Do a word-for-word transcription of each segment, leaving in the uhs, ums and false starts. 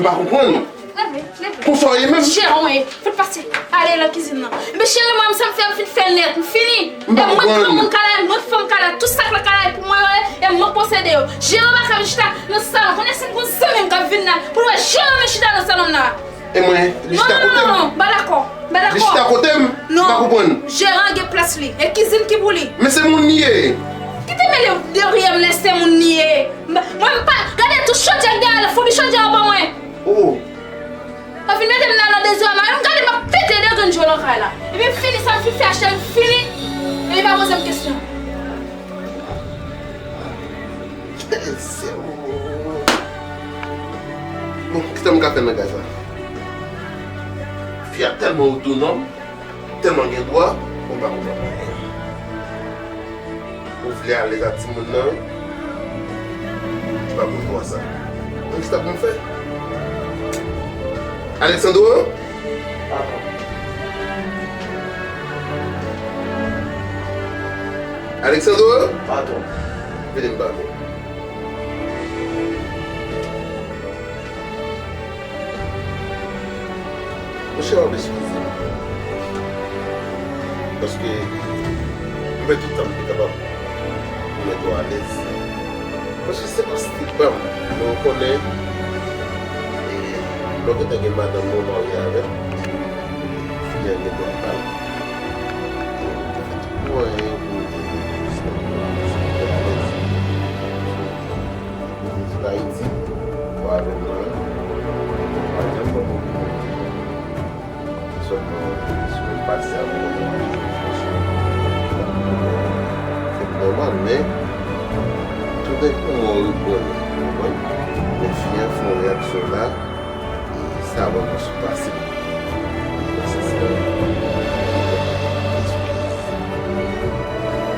M pa konprann. Leve, leve. Konsa w ye menm? Jeran w ye. Fè pase. Ale nan kizin nan. Ebyen cheri, mwen, sa m fè, m fin fè l nèt. M fini. M pa konprann. E mwen k granmoun kay la, e mwen k fanm kay la, tout sa k nan kay la e pou mwen yo ye, e mwen k posede yo. Jeran pa ka vin chita nan salon. Konnen si m gon zanmi m k ap vin la, pou l wè Jeran vin chita nan salon m nan. E mwen, li chita kote m? Non, non, non, non, m pa dakò. M pa dakò. Li chita kote m? Non. M pa konprann. Jeran gen plas li. E kizin ki pou li. Men se moun li ye. Kite mele dèyè m, lè se moun li ye. M, mwen, m pa, gade tou chodyè k dèyè la, foubi chodyè a ban mwen. Oh. Ou vin mete m nan, nan dezòd, mwen menm gade m ap pete de grenn djòl nan kay la. Epi m fini sa m fin fè a cheri, m fini. Epi pa poze m kesyon. Bon, kisa m ka fè nan kay sa? Fi a tèlman otonòm, tèlman gen dwa, mwen pa konprann anyen. Ou vle alèz ak timoun nan, wi. Ou pa gen dwa sa. Men kisa pou m fè? Alexandro? Patwon. Alexandro? Patwon. Vini m pale. Monchè, w ap eskize m. Paske mwen tout tan m te kapab pou mete w alèz. Paske se pa stil pa m. Men w konnen, e, lè w gentan gen madanm mwen, w marye avè m, fi a gen dwa pa l. Mwen te fè tout mwayen pou m te, pou m te alèz. Vin Ayiti, ou avè m nan, ou pa janm ban m okenn pwoblèm. Sèlman, sou pati a, mwen konprann, fè m nòmal, men toudenkou mwen reprann, ou konprann? Men fi a fè yon reyaksyon la, e sa vrèman soupase m. Nan sans sa, mwen eskize.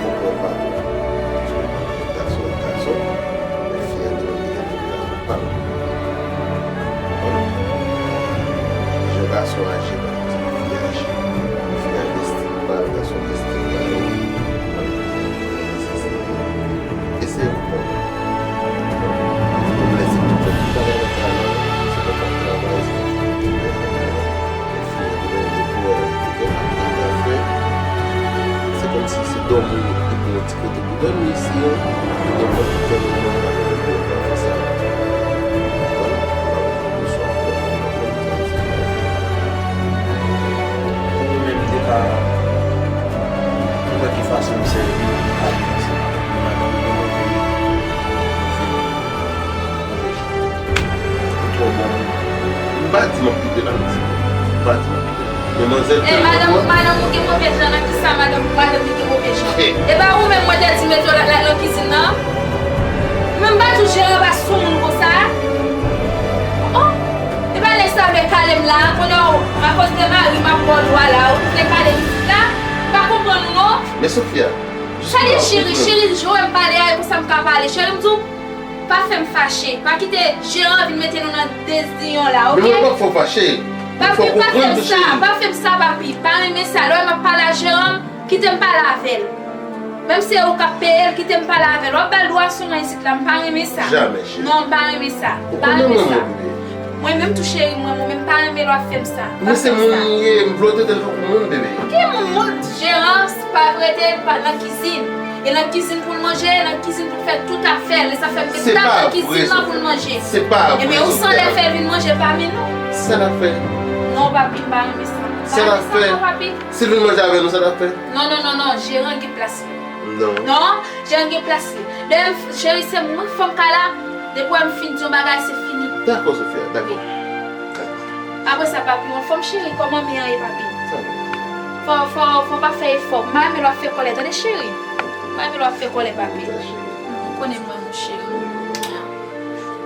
Fòk mwen padone. Gason ak gason, men fi a te mande gason pa l. Konprann? Jan gason aji pa konsa fi aji. Fi a gen estil pa l, gason gen estil pa yo. Konprann? Eseye konprann. Konprann? Lè se tout, tout bagay nan travay, se konprann travay, se konprann tout bagay nan travay. Se kòmsi se dòmi li pran yon ti kote pou dòmi isi an. Li gen pòt pou fè moun nan pa gen pou fè sa. Konprann? Pou mwen menm, m te ka, m wè ki fason m sèvi avèk madanm mwen. Ou twò bon. M pa di m ap kite l, Alexandro. M pa di m ap kite l. Men manzè tèlman twò. Madanm, madanm ou gen move jan nan kisa madanm, madanm li gen move jan? E pa ou menm mwen te di mete w la, la, nan kizin nan? Men m pa di w Jeran pa sou moun konsa. Oh! E pa nèg sa vle kale m la, kounye a w, akoz de mari m ap ba w dwa la, ou vle kale m isit la? M pa konprann ou non. Men Sofia, jis la, cheri, cheri, jan w wè m pale a, e konsa m ka pale. Cheri, m di w, pa fè m fache. Pa kite Jeran vin mete nou nan deziyon la, oke? Men mwen p ap fè w fache. Papi, pa fè m sa, pa fè m sa, papi. Pa renmen sa. Lè w wè m ap pale a Jeran, kite m pale avè l. Menm si se ou k ap peye l, kite m pale avè l. W ap ba l dwa sou mwen isit la, m pa renmen sa. Jamè, cheri. Non, m pa renmen sa. M pa renmen sa. Mwen menm tou cheri, mwen, mwen menm pa renmen lè w ap fè m sa. Men se moun li ye, m vle w trete l tankou moun, bebe. Ki moun, moun? Jeran pa rete nan kizin. E nan kizin pou l manje, e nan kizin pou l fè tout afè l. E sa fè m met tab nan kizin nan pou l manje. Se pa vre, Sofia. Ebyen, ou sanlè fè l vin manje pami nou. Sa l ap fè? Non, papi, m pa renmen sa. M pa renmen sa, non, papi. Si l vin manje avè nou, sa l ap fè? Non, non, non, non, Jeran gen plas li. Non. Non, Jeran gen plas li. Dayè, cheri, se mwen k fanm kay la. Depi w wè m fin di yon bagay, se fini. Dakò, Sofia, dakò. Wi. Dakò. Apre sa, papi, yon fanm cheri, kòman men an ye, papi? Sa va. Fò, fò, fò w pa fè efò. M pa renmen lè w ap fè kòlè, tande, cheri? M pa renmen lè w ap fè kòlè, papi. Sa, cheri. Ou konnen mwen, mon cheri.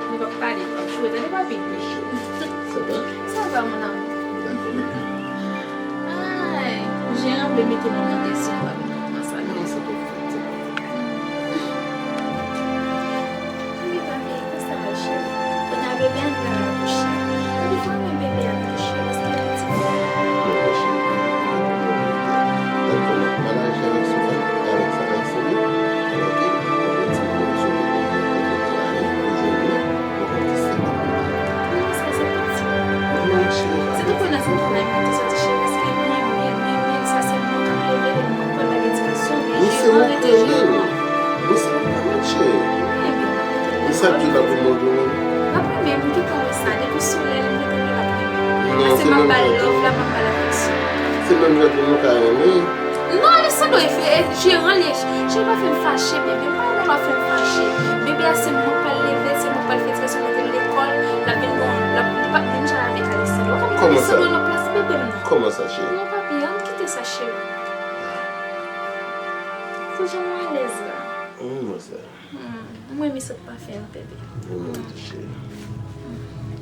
Nou p ap pale, n ap jwe, tande, papi? Sa va? Sa va, mon amour. Ay, Jeran vle mete nou nan deziyon, papi. Nan sa, non, sa pa fèt. Wi, papi, konsa, cheri. Kounye a bebe a nan akouche. Epi fò men bebe a touche, paske li ti. Mwen konn ap manaje avèk Sofia, avèk sa, avèk Sofia. Alò ke, mwen konn ti mwen sou kote mwen konn travay pou jwenn mwen, mwen konn ki sèl mwen. Non, sa se Bon, sa pa ka matche. Ebyen, m ap rete. E sa ki la pou mwen, pou mwen? L ap renmen m, kite w wè sa. Depi solèy li mete l, l ap renmen m. Non, se menm jan tou. Paske m ap ba l love la, m ap ba l afeksyon. Se menm jan tou nou ka renmen. Non, Alessandro, e, e, jeran li ye. Jeran pa fè m fache, bebe. M pa renmen lè w ap fè m fache. Bebe a, se mwen k pral leve l, se mwen k pral fè ti gason mete l lekòl. L ap vin bon, l ap, li p ap menm jan avèk Alessandro. W ap Kòman sa? Alessandro nan plas bebe m nan. Kòman sa, cheri? Non, papi, ann kite sa, cheri. Pou jan w alèz la. Mwen sa. Hmm, mwen renmen sant pafen an, bebe. Mwen menm tou, cheri.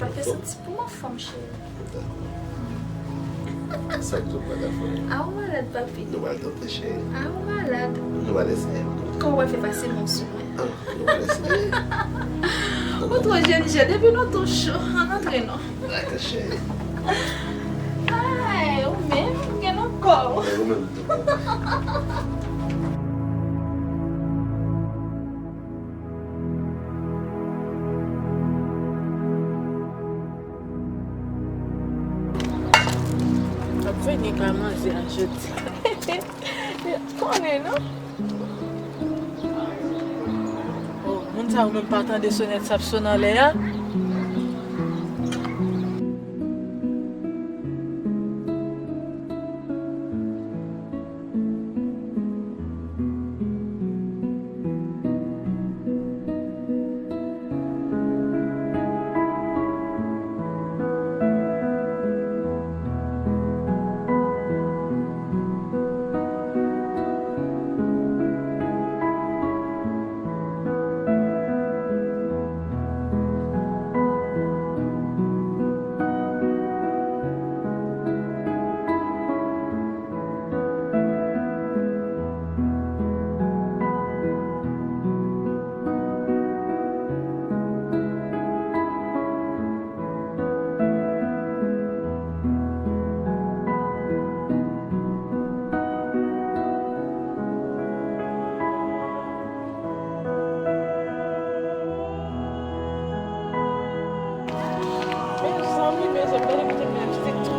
Pafen santi pou m anfòm, cheri. Dakò. Sa k tou pa dakò? A, ou malad, papi. Nou pral tante, cheri. A, ou malad. Nou pral eseye. Kòman w pral fè pase mò sou mwen? Ah, nou pral eseye. Ou twò jèn, jèn. Depi nou tou cho, ann antre non. Dakò, cheri. Ay, ou menm, ou gen nan kò w. Ou menm tou. Ap vini ka manje a jodi. Konnen non. Oh, moun sa yo menm pa tande sonèt sa ap sone anlè a. Mezanmi, mezanmi, gade kote m nan pitit tou.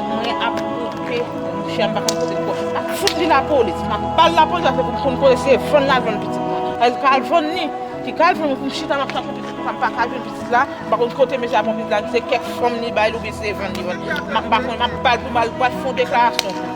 Mwen ap bouke, monchè, m pa konn kote l kò. M ap fout li lapolis. M ap ba l lapolis, afè pou m konn kote se vann l al vann pitit mwen. Èske l ka al vann li? Ki ka al vann pou m chita, m ap tankou pitit mwen, m pa ka jwenn pitit la. M pa konn kote mesye a pran pitit la, se kèk fanm li bay li oubyen se vann li vann. M ap, m pa konn, m ap ba l pou m al, pou al fè yon deklarasyon kont.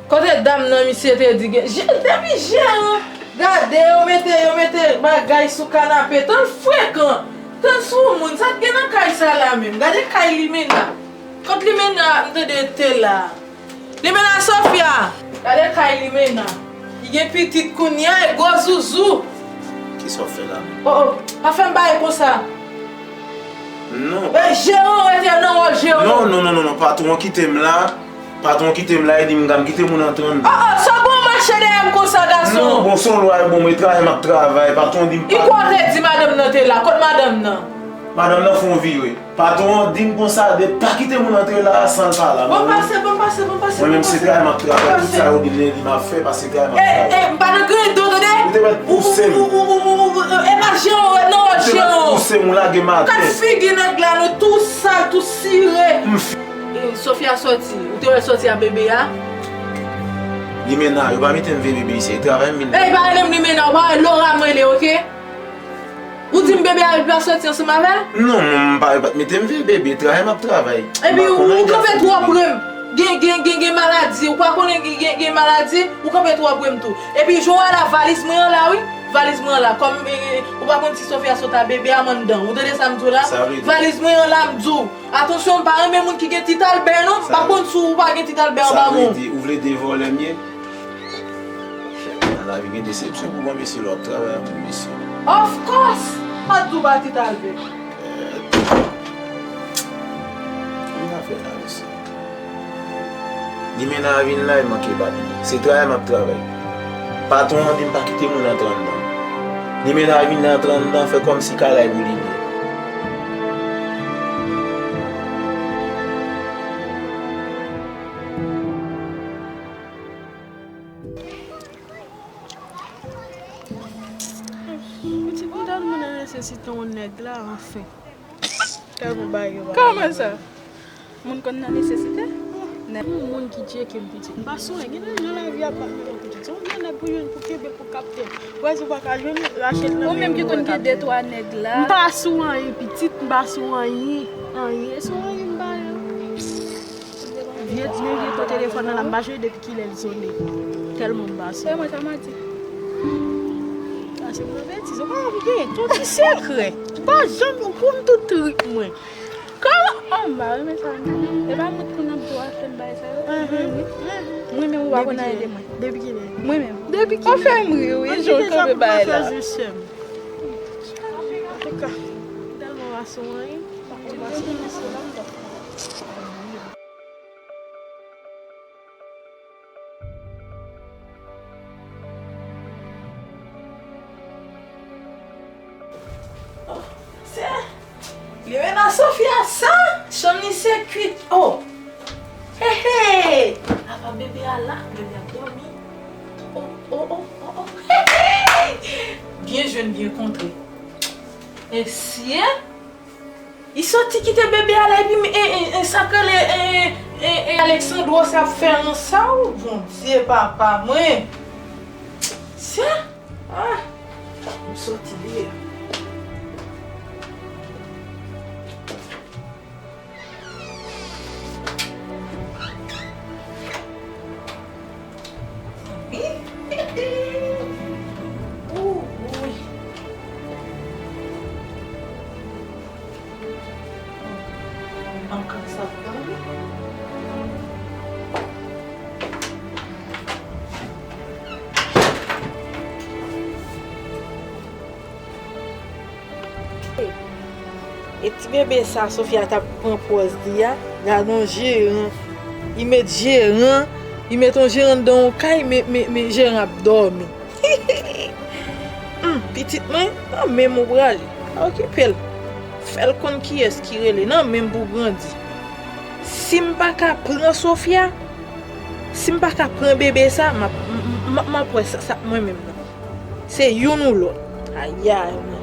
Kote dam nan misye te di gen, je-, depi jeran gade yo mete, yo mete bagay sou kanape, tan frekan, tan sou moun, sa t gen nan kay sa la menm? Gade kay Limena. Kot Limena m tande te la? Limena Sofia! Gade kay Limena. Li gen pitit kounye a, e gwo zouzou. Kisa w fè la menm? Oh, oh, pa fè m bagay konsa. Non. E jeran rete nan wòl jeran. Non, non, non, non, non, patwon kite m la. Patwon kite m la, e di m ka m kite moun antre anndan. Oh, oh, sa bon mache dèyè m konsa, gason? Non, bon, se yon lwa, bon, mwen travay, m ap travay. Patwon di m pa. E kwa w te di madanm nan te la? Kot madanm nan? Madanm nan fè yon vire. Patwon an di m konsa, de pa kite moun antre la a san l pa la. Bon, pase, bon, pase, bon, pase. Mwen menm se travay m ap travay, tout sa yo di m lendi m ap fè, paske travay m ap travay. E, e, m pa nan griyen do, tande? Ou te mèt pouse m. Ou, ou, ou, ou, ou, e pa jeran, non, jeran. Ou te mèt pouse m, ou lage m atè. Kat figi nèg la, nou tou sal, tou sire. M fi- E, Sofia sòti, ou te wè l sòti a bebe a? Limena, yo pa mete m veye bebe isi, e travay m vin. E, pa rele m Limena, ou pa wè Laura m rele, oke? Ou di m bebe a, epi l ap sòti ansanm avè l? Non, m pa, yo pa t mete m veye bebe, travay m ap travay. Epi ou, ou kanpe twò pre m. Gen, gen, gen, gen maladi, ou pa konnen gen, gen, gen maladi, ou kanpe twò pre m tou. Epi jan w wè la, valiz mwen an la, wi. Valiz mwen an la. Kòm, e, e, ou pa konn si Sofia sot a bebe a m anndan. Ou tande sa m di w la? Sa vle di? Valiz mwen an la, m di w. Atansyon, m pa renmen moun ki gen tit Albè, non. M pa konn si w pa gen tit Albè anba men w. Sa vle di, ou vle di e vòlè m ye? Nan lavi gen desepsyon pou granmesi lè w ap travay ak moun mesye. Of course! Pa t di w pa tit Albè. Kòman w ap fè la, mesye? Limena a vin la, e manke bat mwen. Se travay m ap travay. Patwon an di m pa kite moun antre anndan. Limena a vin la, antre anndan, fè kòmsi kay la e pou li li ye. Pitit, m tèlman nan nesesite yon nèg la, anfen. Tèlman bagay yo pa... Kòman sa? Moun konn nan nesesite? Nèg. Yon moun ki tcheke m, pitit. M pa sou anyen. Gen de jan lavi ap bat mwen, pitit. Se yon vye nèg pou jwenn, pou kenbe, pou kapte. Wè, si w pa ka jwenn, rache l nan men moun wè kapte. Ou menm ki konn gen de twa nèg la. M pa sou anyen, pitit. M pa sou anyen. Anyen. E sou anyen m pa ye. Vye, vye, vye to telefòn nan la, m pa jwenn depi kilè l sonnen. Tèlman m pa sou. E mwen, sa m a di. Sa se mwen betiz. Ou pa gen tout ti sekrè. Ou pa janm ou konn tout trik mwen. Kòman? Oh, m pa renmen sa non. E pa mwen k konn ap di w ap fè m bagay sa yo. Mhm. Mwen menm ou pa konn anyen de mwen. Depi kilè? Mwen menm. Depi kilè? Ou fè m ri wi, jan w kanpe bagay la. Antouka, m tèlman pa sou anyen. Oh, se Limena Sofia sa? Chanm li se kuit. Oh. Hey, hey. Apa bebe a la? Bebe a dòmi. Oh, oh, oh, oh, oh. Hey, hey. Byen jwenn, byen kontre. Mesye. Li soti kite bebe a la, epi m, e, e, e, sa k rele, e, e, e, Alexandro sa ap fè nan sa, o Bondye, papa mwen. Sè, ah, m soti deyò. Ou, wi. Ankò sa pran. E ti bebe sa Sofia t ap pran pòz li a, gade yon jeran. Li met jeran, li met yon jeran anndan yon kay, men, men, men jeran ap dòmi. Hmm, pitit mwen, nan men m ou prale. Pa okipe l. Fè l konn kiyès ki rele, nan men m pou grandi. Si m pa ka pran Sofia, si m pa ka pran bebe sa, m ap, m, m, m ap wè sa, sa mwen menm nan. Se youn ou lòt. Ayayay, mwen.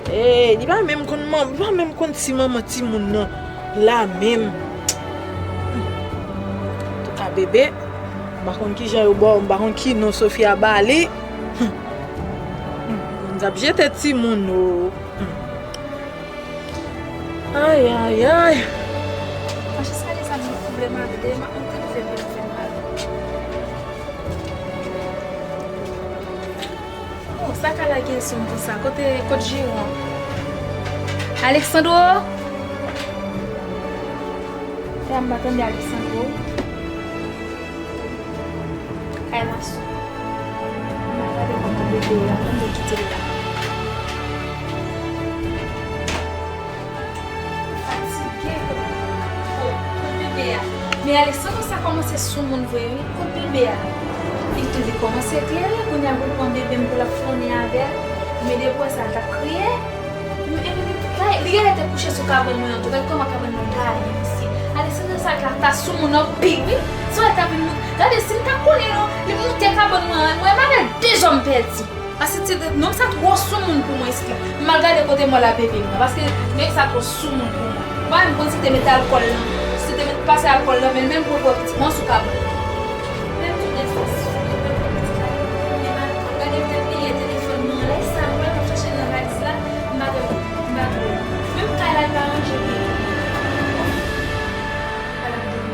Ey, li pa menm konn manman, li pa menm konn si manman timoun nan la menm. Antouka, bebe, m pa konn kijan yo ba w, m pa konn ki non Sofia ba li. Moun ap jete timoun, o. Ayayay. Mwen jis gade sa m twouble m ap de, m ap montre l fè byen fè mal. Oh, sa ka lage sou m konsa. Kote, kot Jiwon? Alexandro? Frè m pa tande Alexandro. Kay la sou. M al gade kòman bebe a, kòman yo kite l la. Fatige, kot, kot, kot bebe a? Men Alexandro sa kòmanse sou moun vre wi. Kot bebe a? Li, li kòmanse klere, kounye a pou l pran bebe m pou l ap flannen avè l. Men depi w wè sa, l t ap kriye. Epi li, li genlè te kouche sou kabann mwen an tou. Gad kòman kabann mwen gaye, mesye. Alexandro sa ta, ta sou moun anpil wi. Si w wè l ta vin moute, gade si m ta konnen non, li moute kabann mwen an, mwen m avè l de zòm pèdi. Paske ti nonm sa twò sou moun pou mwen, eski. M al gade kote mò la bebe m nan, paske nèg sa twò sou moun pou mwen. Mwen m konn si te mete alkòl nan, si te mete pase alkòl nan, men menm pou l pran pitit mwen sou kabann. Menm tou de fòs, men m al gade m te bliye telefòn mwen anlè sa, mwen m ap chache l nan valiz la, m pa twò, m pa twò. Menm kay la li pa ranje byen. Kay la m te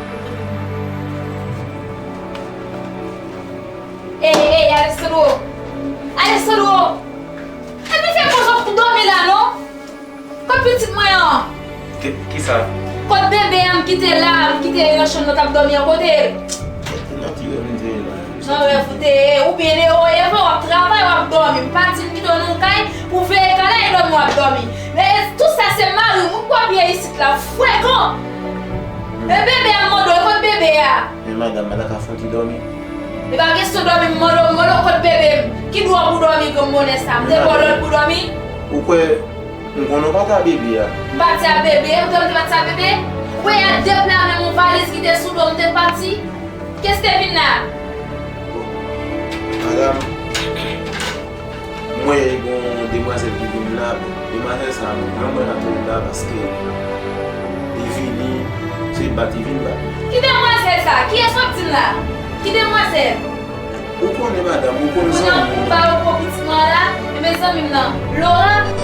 Ey, ey, Alexandro! Alexandro! Epi fè koze w pou dòmi la, non? Kot pitit mwen an? Ki, kisa? Kot bebe a m kite la, m kite l nan chanm nan t ap dòmi an, kote l? Nan ti rèv m te ye la. Nan rèv ou te ye, oubyen deyò w ye vre, w ap travay, w ap dòmi. M pati, m kite w nan kay pou veye kay la, e dòmi w ap dòmi. Men tout sa se mari w, moun w ap ye isit la, frekan! E bebe a m mande w, kot bebe a? Madanm, madanm ka fon ti dòmi. E pa kesyon dòmi, m mande w, m mande w kot bebe m. Ki dwa w pou dòmi granm bonè sa? M te ba w lòd pou dòmi? Ou kwè m konnen w pa t a bebe a? M pa t a bebe, ou kwè m te pa t a bebe? Ou kwè y a de pla menm yon valiz ki te sou do m te pati? Kès te vin la? Madanm, m wè gen yon demwazèl ki vin la. Bon, demwazèl sa a, mwen, mwen, mwen ap rele la paske li vini, se bat, li vin bat. Ki demwazèl sa? Kiyès w ap di m la? Ki demwazèl? Ou konnen, madanm, ou konnen zanmi m. Ou ba yo gwo pitit mwen la, e men zanmi m nan. Laura,